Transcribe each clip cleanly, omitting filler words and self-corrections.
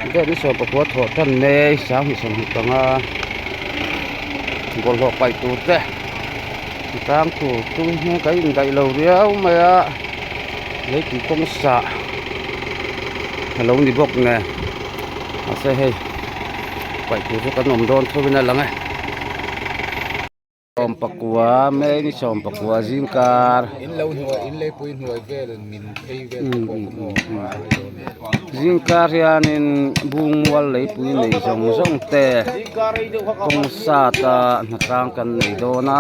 Date ni 19 thawh tan mai 2025 bawlhhlawh paih tur te tang tur chu kan indaih lo riau mai a leipui kawng sah a lo ni bawk nen mahse hei paih tur chu kan awm dawn tho in a lang e. 19 May ni 19 zingkar zingkar hianin bungmual leipui nei zawng zawng te kawng sat a hnatlang kan nei dawn a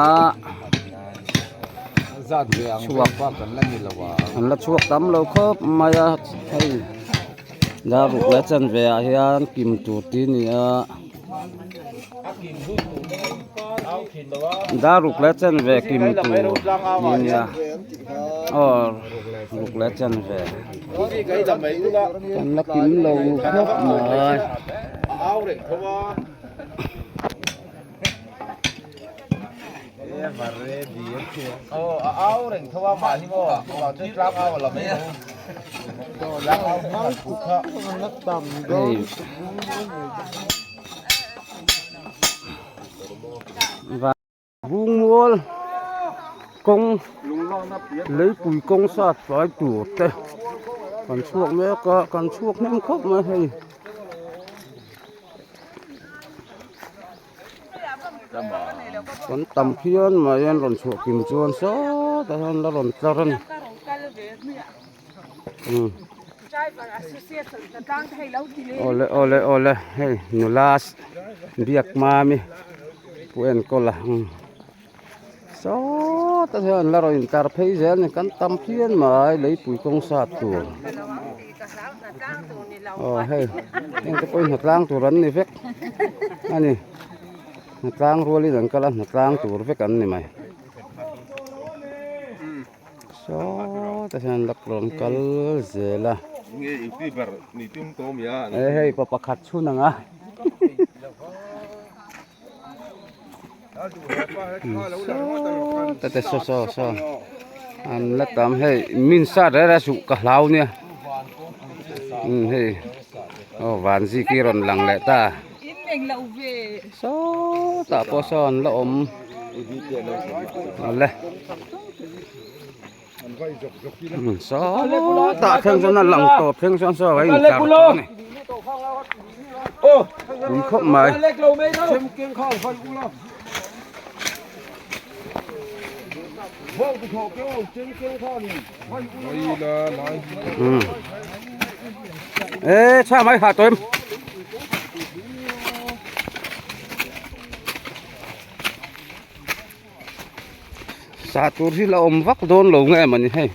chhuak an la chhuak tam lo khawp mai a hei dar ruk leh chanve ah hian kim tur tih a ni a. Dar ruk leh chanve kim tur tih a nia aw ruk leh chanve kan la kim lo khawp mai. Bungmual kawng leipui kawng sat fai tur te kan chhuak mek a kan chhuak hnem khawp mai hei. Kan tam phian mai an rawn chhuah kim chuan sawtah hian la rawn tlar a ni. Awle awle awle hei nula biak mami pu enkawl a sawtah hian la rawn intlar phei zel a ni kan tam phian mai leipui kawng sat tur aw hei heng te pawh hi hnatlang tur an ni vek a ni hnatlang rualin an kal a hnatlang tur vek an ni mai. Sawtah hian la rawn kal zel a e hei pa pakhat chhun ang a sawtah te saw saw saw an la tam hei min sat reh reh suh ka hlau nia umm hei aw vanziki rawn lang leh ta sawtah pawh sawn an la awm. Awle sawtah thleng chuan a lang tawp thleng chuan saw a intlar tawh a ni pui khawp mai. Ê sao mấy hạt tụi em Sah tur hi la awm vak dawn lo nge mawni hei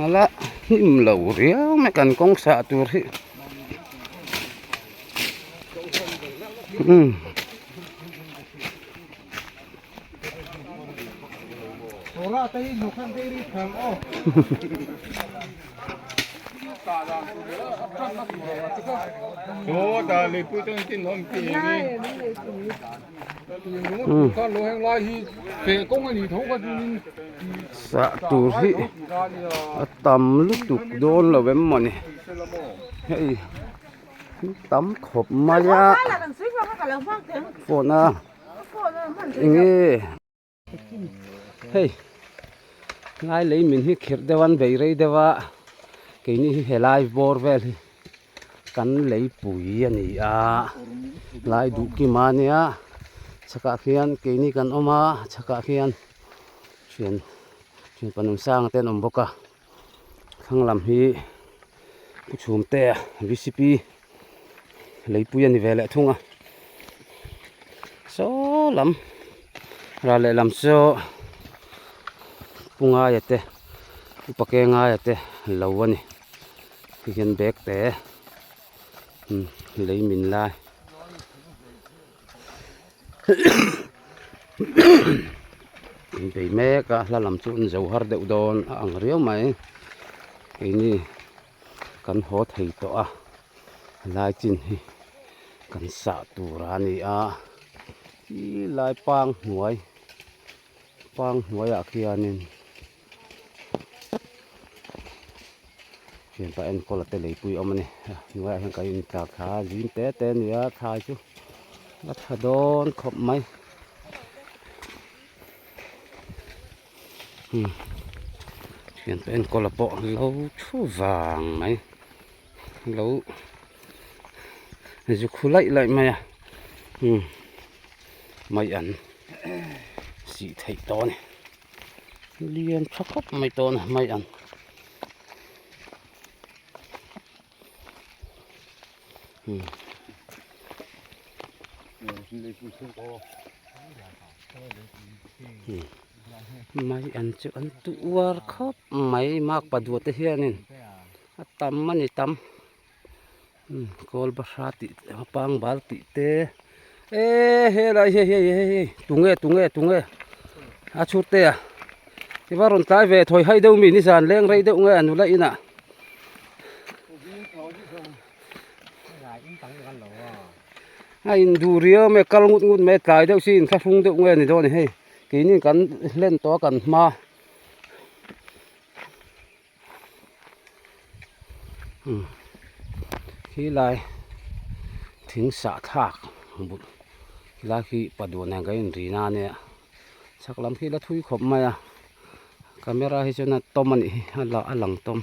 a la hnim lo riau mai kan kawng sah tur hi umm. Sah tur hi a tam lutuk dawn lo em mawni hei tam khawp mai a phone a enge hei lai lei min hi khirh deuh a an bei rei deuh a keini hi helai bawr vel hi. Kan leipui a ni a lai duh kim a nia chhakah khian keini kan awm a chhakah khian thian thian panung sang te an awm bawk a thlang lam hi pu chhum te vcp leipui a ni ve leh thung a saw lam ral leh lam chu pu ngaia te upa ke ngaia te lo a ni. Ti hian bag te lei min lai an bei mek a hla lam chu an zo har deuh dawn a ang riau mai keini kan haw thei tawh a helai chin hi kan sah tur a ni a khi lai pang hnuai pang hnuaiah khianin. Thianpa enkawl a te leipui awm a ni a hnuaiah hian kan intlar thla a zim te te a ni a thlai chu a tha dawn khawp mai umm thianpa enkawl a pawh lo thu vang mai lo zu khu laih laih mai a umm mai an sih theih tawh a ni. Lian tha khawp mai tawh a mai ang. Mai an chu an tuar khawp mai makpa duah te hianin a tam a ni tam. Kawl bahra tih te pangbal tih te eee helai hi hei hei hei tunge tunge tunge a chhut te a i va rawn tlai ve thawi hai deuh mi nizan leng rei deuh nge a nula inah a induh riau mai kal ngut ngut mai tlai deuh si inthlahrung deuh nge ni dawn a ni hei keini kan hlen tawh a kan hma. Khi lai thing sah thlak but lai khi paduan nen kan inri na ania chhak lam khi la thui khawp mai a camera hi chuan a tawm a nih hi a lang tawm.